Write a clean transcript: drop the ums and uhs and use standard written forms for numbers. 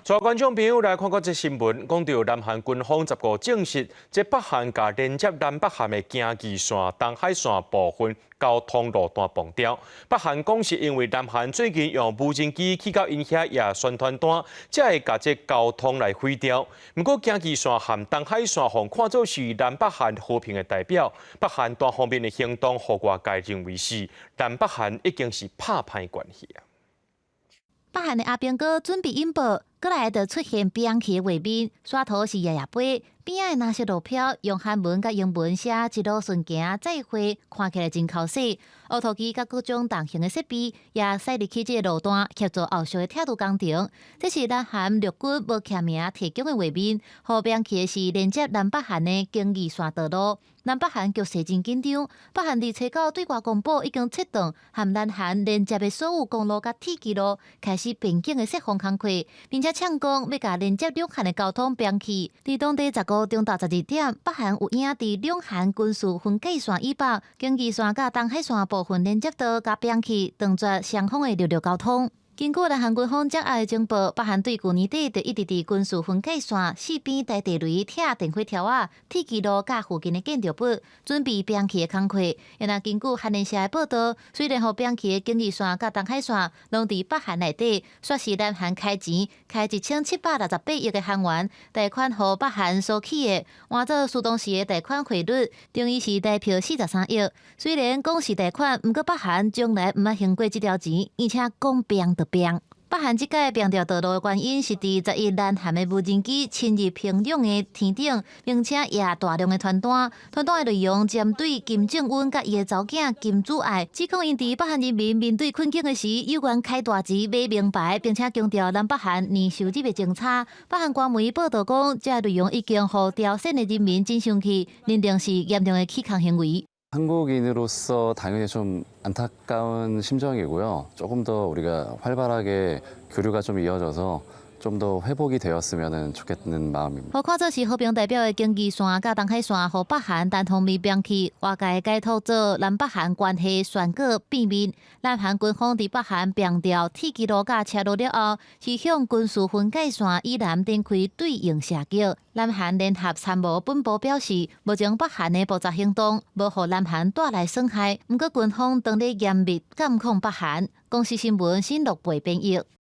帶觀眾朋友來看閣這新聞，講著南韓軍方15證實，這北韓共連接南北韓的京義線、東海線部分交通路段崩掉。北韓講是因為南韓最近用無人機去到𪜶遐掖宣傳單，才會共這交通來毀掉。毋過京義線和東海線予看做是南北韓和平的代表，北韓單方面的行動，予外界認為是南北韓已經是拍歹關係啊。北韓的阿兵哥準備引爆，閣來就出現兵器的畫面，刷圖是夜夜飛，邊仔的藍色路標用韓文佮英文寫一路順行再會，看起來真剾洗。烏塗機佮各種重型的設備也駛入去這個路段協助後續的拆除工程。這是南韓陸軍無記名提供的畫面，予兵器的是連接南北韓的京義線道路。南北韓局勢真緊張，北韓佇初九對外公布已經切斷和南韓連接的所有公路佮鐵軌路，開始邊境的設防工課，並且嗆講欲共連接兩韓的交通煏去。佇當地15中晝12點，北韓有影佇兩韓軍事分界線以北，京義線佮東海線部分連接道共煏去，斷絕雙方的陸路交通。根據南韓軍方掌握的情報，北韓對舊年底就一直佇軍事分界線四邊大地雷拆電火柱仔、鐵軌路佮附近的建築物，準備煏去的工課。然後根據韓聯社的報道，雖然予煏去的京義線佮東海線攏佇北韓內底，煞是南韓開錢開1768億的韓元貸款予北韓所起的，換做蘇當時的貸款匯率，等於是台票43億。雖然講是貸款，毋過北韓從來毋捌還過這條錢，而且講煏就煏。北韓這擺煏掉道路的原因是佇11南韓的無人機侵入平壤的天頂，並且掖大量的傳單，傳單的內容針對金正恩佮伊的查某囝金主愛，指控𪜶佇北韓人民面對困境的時，有緣開大錢買名牌，並且強調南北韓年收入的政策。北韓官媒報道講，這內容已經予朝鮮的人民真生氣，認定是嚴重的起空行為。 한국인으로서 당연히 좀 안타까운 심정이고요. 조금 더 우리가 활발하게 교류가 좀 이어져서 좀 더 회복이 되었으면 좋겠는 마음입니다. 予看做是和平代表的京義線佮東海線，予北韓單方面煏去，外界解讀做南北韓關係宣告變面。南韓軍方佇北韓煏掉鐵軌路佮車路了後，是向軍事分界線以南展開對應射擊。南韓聯合參謀本部表示，目前北韓的報復行動無予南韓帶來損害，毋過軍方當咧嚴密監控北韓。公視新聞新錄播編譯。